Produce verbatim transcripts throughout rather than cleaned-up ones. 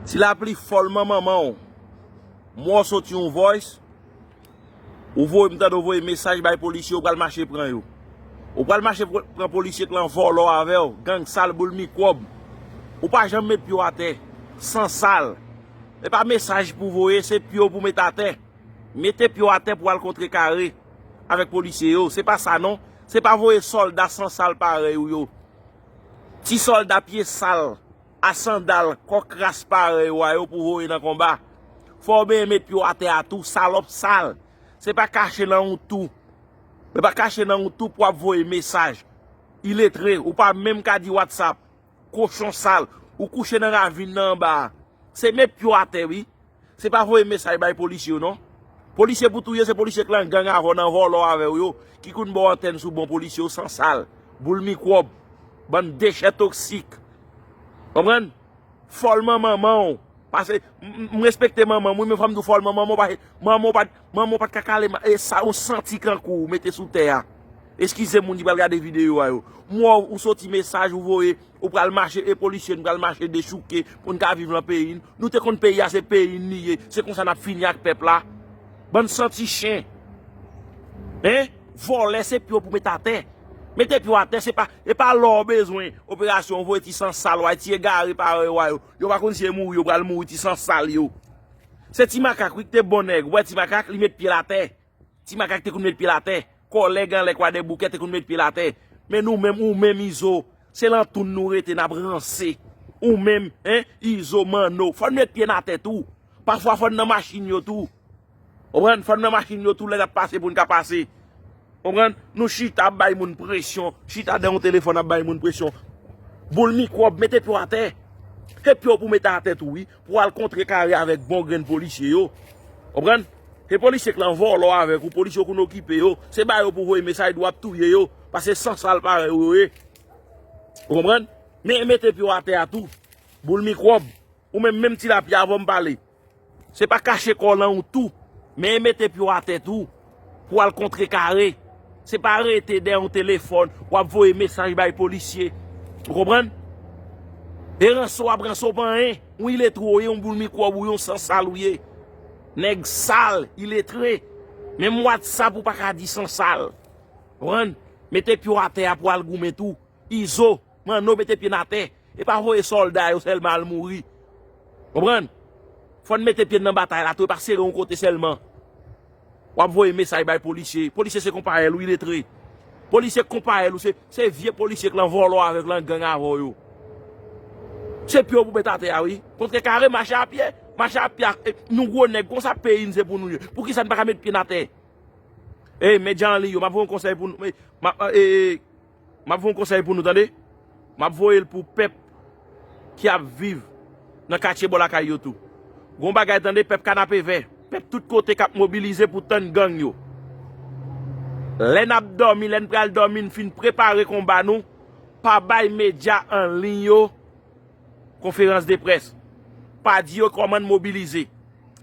Ti Lapli, fòlman manman w. M wè w soti yon voice, ou voye, m tande w voye mesaj bay polisye, ou pral mache pran yo. Ou pral mache pr- pran polisye k lan vòlò avè w, gang sal boul mikwòb. Ou pa janm met pye w atè, san sal. E pa mesaj pou voye, se pye w pou met atè. Mete pye w atè pou al kontrekare avèk polisye yo. Se pa sa non. Se pa voye sòlda san sal parèy ou yo. Ti sòlda pye sal, a sandal, kò kras parèy ou a yo pou voye nan konba. Fò w benyen met pye w atè a tou, salòp sal. Se pa kache nan yon tou. Se pa kache nan yon tou pou ap voye mesaj. Iletre, ou pa menm ka di WhatsApp. Kochon sal, ou kouche nan ravin nan anba a. Se met pye w atè wi. Se pa voye mesaj bay polisye yo non. Polisye pou touye se polisye k lan gang avè w nan vòlò avè w yo ki konn ba w antèn sou bon polisye yo san sal. Boul mikwòb. Bann dechè toksik. Konprann? Fòlman manman w. Pase m- m- m respekte manman m wi, men fò m di w fòlman manman w pa manman w pa t manman w pa t ka kale ma- e sa ou santi kankou w mete sou tè a. Eskize moun ki pral gade videyo a yo. M wè w, ou soti mesaj ou voye, ou pral mache e polisye n pral mache dechouke pou n ka viv lan peyi n. Nou te konn peyi a se peyi n li ye. Se konsa n ap fini ak pèp la. Bann santi chen. Hein? Vòlè se pye w pou met atè. Mete pye w atè, se pa e pa lè w bezwen operasyon w voye ti san sal w a, ti egare parèy w a yo. Yo pa konn si e mouri yo pral mouri ti san sal yo. Se ti makak wi ki te bon nèg. Ou wè ti makak li met pye l atè. Ti makak te konn met pye l atè. Kòlèg anlè Kwadèboukè te konn met pye l atè. Men nou menm, ou menm Izo, se lan toun nou rete n ap ranse. Ou menm, en, Izo, Manno, fò n met pye n atè tou. Pafwa fò n nan machin yo tou. Konprann? Fò n nan machin yo tou lè n ap pase pou n ka pase. Konprann? Nou chita ap bay moun presyon, chita dan yon telefòn ap bay moun presyon. Boul mikwòb, mete pye w atè. Se pye w pou mete atè tou wi, pou al kontrekare avèk bon grenn polisye yo. Konprann? Se polisye k lan vòlò avèk ou, polisye w konn okipe yo. Se ba yo pou voye mesaj di w ap touye yo, paske san sal parèy ou yo ye. Ou konprann? Men mete pye w atè a tou. Boul mikwòb. Ou menm, menm Ti Lapli avan m pale. Se pa kache kò w lan yon tou, men e mete pye w atè tou pou al kontrekare. Se pa rete dèyè yon telefòn w ap voye mesaj bay polisye. Ou konprann? E ranse w ap ranse w pa anyen. Yon iletre w ye, yon boul mikwòb ou ye, yon san sal ou ye. Nèg sal, iletre. Menm WhatsApp ou pa ka di san sal. Konprann? Mete pye w atè a pou al goumen tou. Izo, Manno mete pye n atè. E pa voye sòlda yo sèlman al mouri. Konprann? Fò n mete pye n nan batay la tou, e pa sere yon kote sèlman. W ap voye mesaj bay polisye. Polisye se konpayèl ou, iletre. Polisye k konpayèl ou, se, se vye polisye k lan vòlò avèk lan gang avè w yo. Se pye w pou mete atè a wi. Kontrekare, mache a pye. Mache a pye ak, e, nou gwo nèg, konsa peyi n se pou nou ye. Poukisa n pa ka met pye n atè? Ey, medya an liy yo, m ap voye yon konsèy pou nou. M ap, e, e, M ap voye yon konsèy pou nou, tande. M ap voye l pou pèp ki ap viv nan katye bò lakay yo tou. Gon bagay, tande, pèp Kanapevè, pèp tout kote k ap mobilize pou tann gang yo. Lè n ap dòmi, lè n pral dòmi, n fin prepare konba nou, pa bay medya an liy yo konferans de près. Pa di yo kòman n mobilize.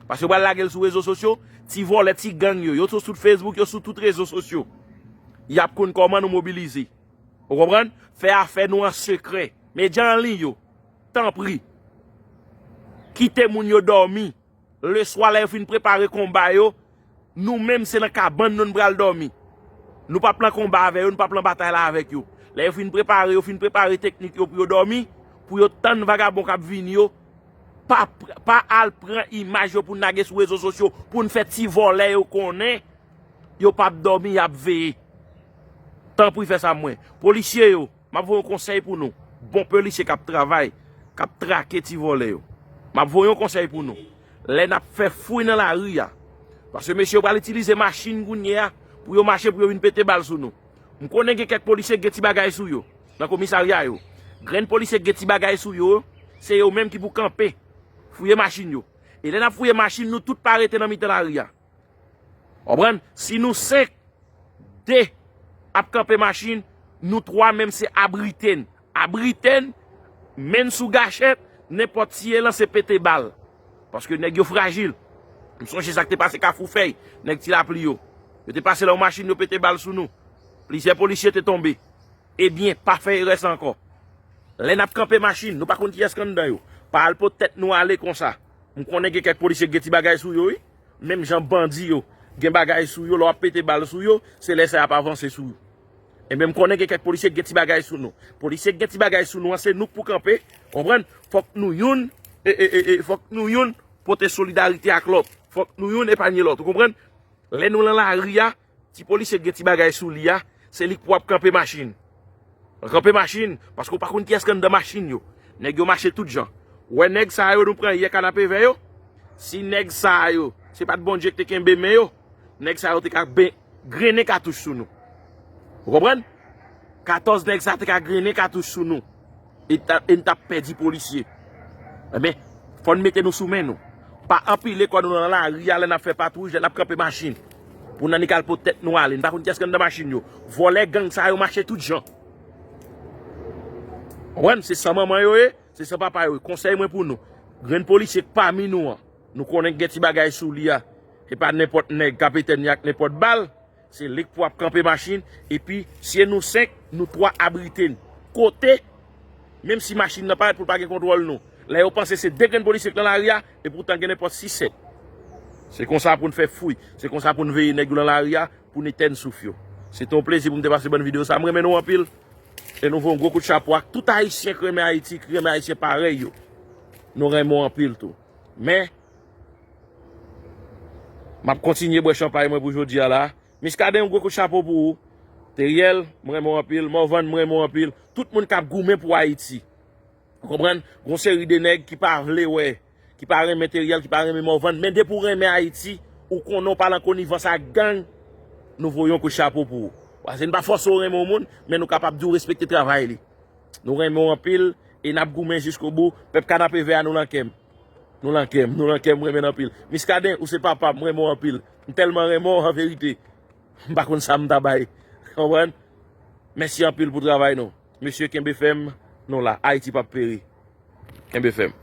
Paske yo pral lage l sou rezo sosyo, ti vòlè, ti gang yo, yo sou, sou Facebook, yo sou tout rezo sosyo. Y ap konn kòman nou mobilize. Ou konprann? Fè afè nou an sekrè. Medya an liy yo, tanpri, kite moun yo dòmi. Leswa, lè yo fin prepare konba yo, nou menm se nan kabann nou n pral dòmi. Nou p ap lan konba avè yo, nou p ap lan batay la avèk yo. Lè yo fin prepare, yo fin prepare teknik yo pou yo dòmi, pou yo tann vagabon k ap vini yo, pa, pa al pran imaj yo pou n lage sou rezo sosyo, pou n fè ti vòlè yo konnen yo p ap dòmi, y ap veye. Tanpri fè sa mwen. Polisye yo, m ap voye yon konsèy pou nou. Bon polisye k ap travay, k ap trake ti vòlè yo. M ap voye yon konsèy pou nou. Lè n ap fè fouy nan lari a, paske mesye yo pral itilize machin kounye a pou yo mache, pou yo vin pete bal sou nou. M konnen gen kèk polisye ki gen ti bagay sou yo nan komisarya yo. Grenn polisye ki gen ti bagay sou yo, se yo menm ki pou kanpe, fouye machin yo. E lè n ap fouye machin, nou tout pa rete nan mitan lari a. Konprann? Si nou senk, de ap kanpe machin, nou twa menm se abrite n. Abrite n, men n sou gachèt, nenpòt ti elan se pete bal. Paske nèg yo frajil. M sonje sa k te pase Kafou Fèy, nèg Ti Lapli yo. Yo te pase la yon machin, yo pete bal sou nou. Plizyè polisye te tonbe. Ebyen, pa fè erè sa ankò. Lè n ap kanpe machin, nou pa konn kiyès k anndan yo. Pa al pot tèt nou ale konsa. M konnen gen kèk polisye ki gen ti bagay sou yo, wi. Menm jan bandi yo gen bagay sou yo, lè w ap pete bal sou yo, se lè sa y ap avanse sou yo. Ebyen, m konnen gen kèk polisye ki gen ti bagay sou nou. Polisye ki gen ti bagay sou nou an, se nou k pou kanpe, konprann? Fòk nou youn, e, e, e, e, fòk nou youn pote solidarite ak lòt. Fòk nou youn epanye lòt, ou konprann? Lè nou lan lari a, ti polisye ki gen ti bagay sou li a, se li k pou ap kanpe machin. Kanpe machin, paske w pa konn kiyès ki anndan machin yo. Nèg yo mache tout jan. Ou wè nèg sa yo nou pran yè Kanapevè yo? Si nèg sa yo, se pa t Bondye ki te kenbe men yo, nèg sa yo te ka ben, grennen katouch sou nou. Ou konprann? Katòz nèg sa te ka grennen katouch sou nou. E ta, e n t ap pèdi polisye. Ebyen, fò n mete nou sou men nou. Pa anpile kò nou nan lari a lè n ap fè patwouj, lè n ap kanpe machin. Pou n annik al pot tèt nou ale. N pa konn kiyès ki anndan machin yo. Vòlè gang sa yo mache tout jan. Konprann? Se san manman yo ye, se san papa yo ye. Konsèy mwen pou nou. Grenn polisye k pami nou an, nou konnen k gen ti bagay sou li a. Se pa nenpòt nèg k ap etenn li ak nenpòt bal. Se li k pou ap kanpe machin. Epi, si e nou senk, nou twa abrite n. Kote, menm si machin nan parèt pou l pa gen kontwòl nou. Lè yo panse se de grenn polisye k nan lari a, epoutan gen nenpòt sis sèt. Se konsa pou n fè fwi. Se konsa pou n veye nèg yo nan lari a, pou n etèn souf yo. Se te yon plezi pou m te pase bann videyo sa. M renmen nou anpil. E nou voye yon gwo kout chapo ak tout Ayisyen k renmen Ayiti, ki renmen Ayisyen parèy yo. Nou renmen w anpil tou. Men, m ap kontinye bwè chanpay mwen pou jodi a la. Miskaden, yon gwo kout chapo pou ou. Teriel, m renmen w anpil. Morvan, m renmen w anpil. Tout moun k ap goumen pou Ayiti. Ou konprann? Gon seri de nèg ki pa vle wè, ki pa renmen Teriel, ki pa renmen Morvan. Men depi w renmen Ayiti, ou konnen w pa lan konivans ak gang, nou voye yon kout chapo pou ou. Paske n pa fòse w renmen yon moun, men nou kapab di w respekte travay li. Nou renmen w anpil e n ap goumen jiskobou. Pèp Kanapevè a, nou lan kè m. Nou lan kè m, nou lan kè m, m renmen n anpil. Miskaden, ou se papa m, m renmen w anpil. M tèlman renmen w, an verite. M pa konn sa m ta bay. Konprann? Mèsi anpil pou travay nou. Mesye, kenbe fèm, nou la. Ayiti p ap peri. Kenbe fèm.